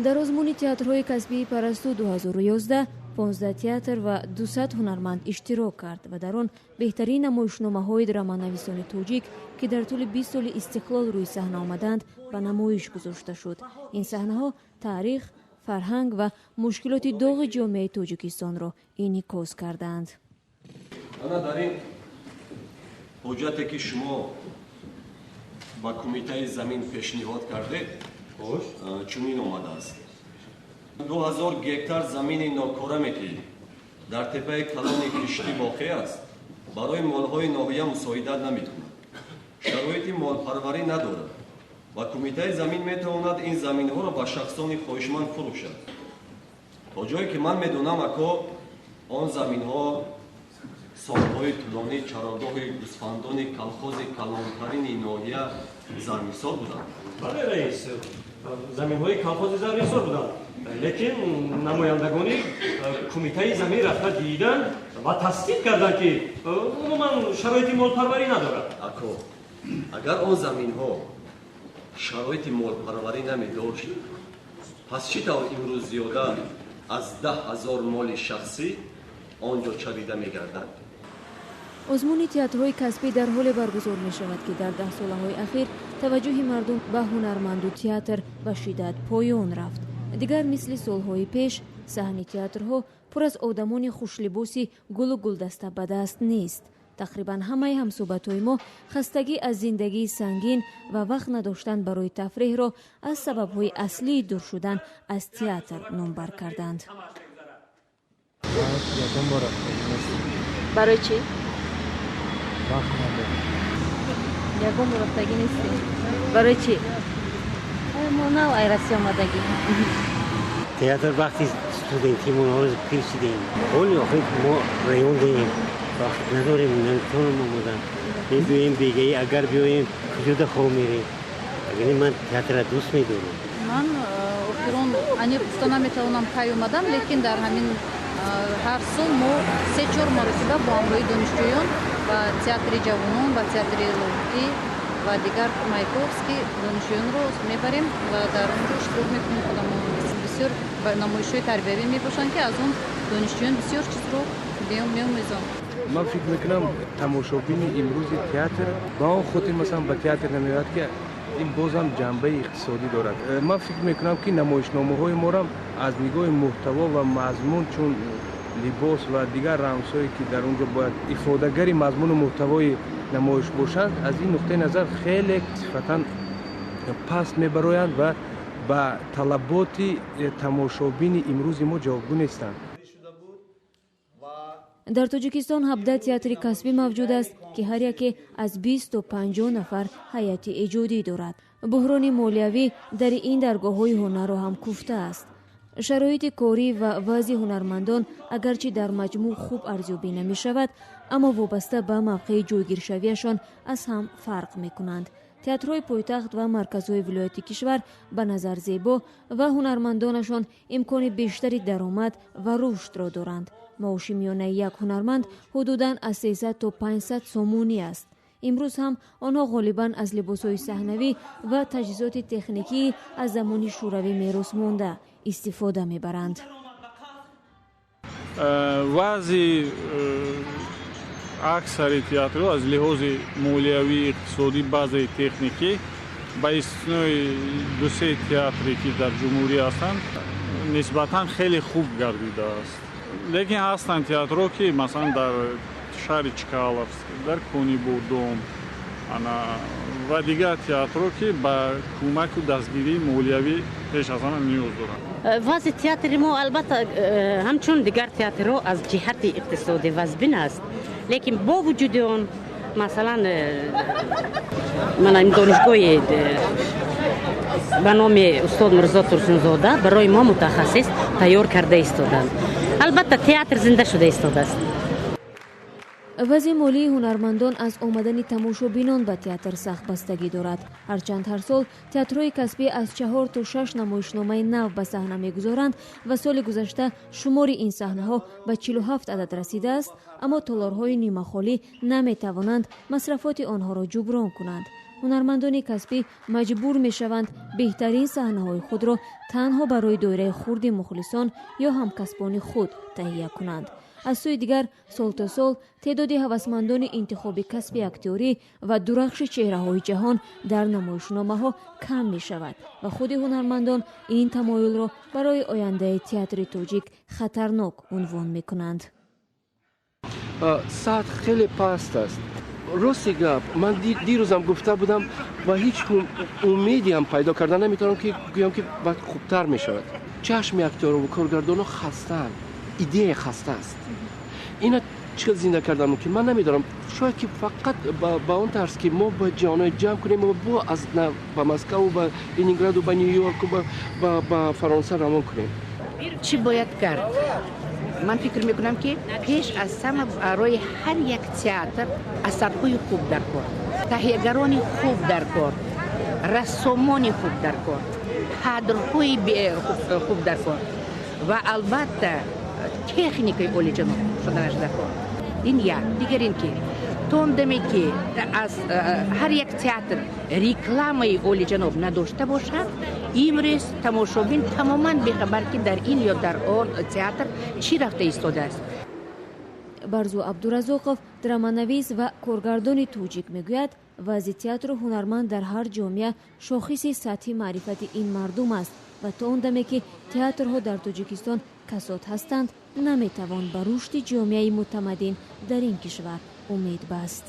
Дар озмуни театрҳои касбии «Парасту» 2011 15 театр ва 200 ҳунарманд иштирок кард ва дар он беҳтарин намоишномаҳои драманависони тоҷик, ки дар тӯли 20 соли истиқлол рӯи саҳна омаданд, ба намоиш гузошта шуд. Ин саҳнаҳо таърих, фарҳанг ва мушкилоти доғи ҷомеаи Тоҷикистонро инъикос кардаанд. Ана дар ин ҳуҷҷате, ки шумо ба Кумитаи замин пешниҳод кардед, чунин омадааст: 2000 гектар замини нокораме, ки дар теппаи калони Киштӣ воқеъ аст, барои молҳои ноҳия мусоидат намекунад, шароити молпарварӣ надорад ва Кумитаи замин метавонад ин заминҳоро ба шахсони хоҳишманд фурӯшад. То ҷое ки ман медонам, ако, он заминҳо солҳои тӯлонӣ чарогоҳи гӯсфандони колхози калонтарини ноҳия Зарнисор буданд. Бале, раис, заминҳои колхози Зарнисор буданд, лекин намояндагони Кумитаи замин рафта диданд ва тасдиқ карданд, ки умуман шароити молпарварӣ надорад. Ако, агар он заминҳо шароити молпарварӣ намедошт, пас чӣ тавр имрӯз зиёда аз 10 000 моли шахсӣ он ҷо чарида мегардад? Озмуни театрҳои касбӣ дар ҳоле баргузор мешавад, ки дар даҳсолаҳои ахир таваҷҷӯҳи мардум ба ҳунарманду театр ба шиддат поён рафт. Дигар мисли солҳои пеш саҳни театрҳо пур аз одамони хушлибоси гулу гулдаста ба даст нест. Тақрибан ҳамаи ҳамсӯҳбатҳои мо хастагӣ аз зиндагии сангин ва вақт надоштан барои тафреҳро аз сабабҳои аслии дур шудан аз театр номбар карданд. Ягон бор рафтагӣ нестем. Барои чӣ? Вақт надорем. Ягон бор рафтагӣ нестем. Барои чӣ? Мо нав ай Россия омадагӣ. Театр вақти студентимон, ҳоло пир шидем. Ҳоли охир мо район дорем, вақт надорем, наметавонам омодан. Мебиёем бегаӣ, агар биёем, куҷода хоб мерем? Агар ман театрро дӯст медорам. Ман охирон аниқ гуфта наметавонам, кай омадам, лекин дар ҳамин ҳар сол мо се чор маротиба бо ҳамроҳи донишҷӯён ба Театри ҷавонон, ба Театри Лоҳутӣ ва дигар Маяковский донишҷӯёнро мебарем ва дар он ҷо иштирок мекунем худамон. Бисёр намоишҳои тарбиявӣ мебошанд, ки аз он донишҷӯён бисёр чизро меомӯзанд. Ман фикр мекунам, тамошобини имрӯзи театр ба он хотир, масалан, ба театр намеояд, ки ин бозам ҷанбаи иқтисодӣ дорад. Ман фикр мекунам, ки намоишномаҳои морам аз нигоҳи мӯҳтаво ва мазмун, чун либос ва дигар рамзҳое, ки дар он ҷо бояд ифодагари мазмуну мӯҳтавои намоиш бошанд, аз ин нуқтаи назар хеле сифатан паст мебароянд ва ба талаботи тамошобини имрӯзи мо ҷавобгӯ нестанд. Дар Тоҷикистон 17 театри касбӣ мавҷуд аст, ки ҳар яке аз 20 то 50 нафар ҳайати эҷодӣ дорад. Буҳрони молиявӣ дари ин даргоҳҳои ҳунарро ҳам куфтааст. Шароити корӣ ва вазъи ҳунармандон агарчи дар маҷмӯъ хуб арзёбӣ намешавад, аммо вобаста ба мавқеи ҷойгиршавиашон аз ҳам фарқ мекунанд. Театрҳои пойтахт ва марказҳои вилояти кишвар ба назар зебо ва ҳунармандонашон имкони бештари даромад ва рушдро доранд. Маоши миёнаи як ҳунарманд ҳудудан аз 300 то 500 сомонӣ аст. Имрӯз ҳам онҳо ғолибан аз либосҳои саҳнавӣ ва таҷҳизоти техникии аз замони шӯравӣ мерос монда истифода мебаранд. Вазъи аксари театрҳо аз лиҳози молиявӣ, иқтисодӣ, базаи техникӣ, ба истиснои дусе театре, ки дар ҷумҳурӣ ҳастанд, нисбатан хеле хуб гардидааст. Лекин ҳастанд театрҳо, ки масалан дар шаҳри Чкаловск, дар Конибодом ана ва дигар театрҳо, ки ба кӯмаку дастгирии молиявӣ пеш аз ҳама ниёз доранд. Вазъи театри мо, албатта, ҳамчун дигар театрҳо аз ҷиҳати иқтисодӣ вазбин аст, лекин бо вуҷуди он, масалан, мана ин донишгоҳи ба номи устод Мирзо Турсунзода барои мо мутахассис тайёр карда истоданд. Албатта, театр зинда шуда истодааст. Вазъи молии ҳунармандон аз омадани тамошобинон ба театр сахт бастагӣ дорад. Ҳарчанд ҳар сол театрҳои касбӣ аз чаҳор то шаш намоишномаи нав ба саҳна мегузоранд ва соли гузашта шумори ин саҳнаҳо ба 47 адад расидааст, аммо толорҳои нимахолӣ наметавонанд масрафоти онҳоро ҷуброн кунанд. Ҳунармандони касбӣ маҷбур мешаванд беҳтарин саҳнаҳои худро танҳо барои доираи хурди мухлисон ё ҳамкасбони худ таҳия кунанд. Аз сӯи дигар, сол то сол теъдоди ҳавасмандони интихоби касби актёрӣ ва дурахши чеҳраҳои ҷаҳон дар намоишномаҳо кам мешавад ва худи ҳунармандон ин тамоюлро барои ояндаи театри тоҷик хатарнок унвон мекунанд. Сатҳ хеле паст аст. Рости гап, ман дирӯзам гуфта будам ва ҳеҷ умедиам пайдо карда наметавонам, ки гӯям, ки баъд хубтар мешавад. Чашми актёрову коргардонҳо хастаанд, идея хаста аст. Ина чӣ хел зинда кардан мумкин, ман намедонам. Шояд ки фақат ба он тарз, ки мо бояд ҷавонои ҷамъ кунем ва бо аз ба Москаву ба Ленинграду ба Ню-Йорку ба Фаронса равон кунем. Чӣ бояд кард? Ман фикр мекунам, ки пеш аз ҳама барои ҳар як театр асарҳои хуб дар кор, таҳиягарони хуб дар кор, рассомони хуб дар кор, кадрҳои хуб дар кор ва албатта техникаи олиҷаноб шуданаш дар кор. Ин як. Дигар ин ки то он даме ки аз ҳар як театр рекламаи олиҷаноб надошта бошад, имрӯз тамошобин тамоман бехабар, ки дар ин ё дар он театр чӣ рафта истодааст. Барзу Абдуразоқов, драманавис ва коргардони тоҷик, мегӯяд, вазъи театру ҳунарманд дар ҳар ҷомеа шохиси сатҳи маърифати ин мардум аст ва то он даме ки театрҳо дар Тоҷикистон касод ҳастанд, наметавон ба рушди ҷомеаи мутамаддин дар ин кишвар умед баст.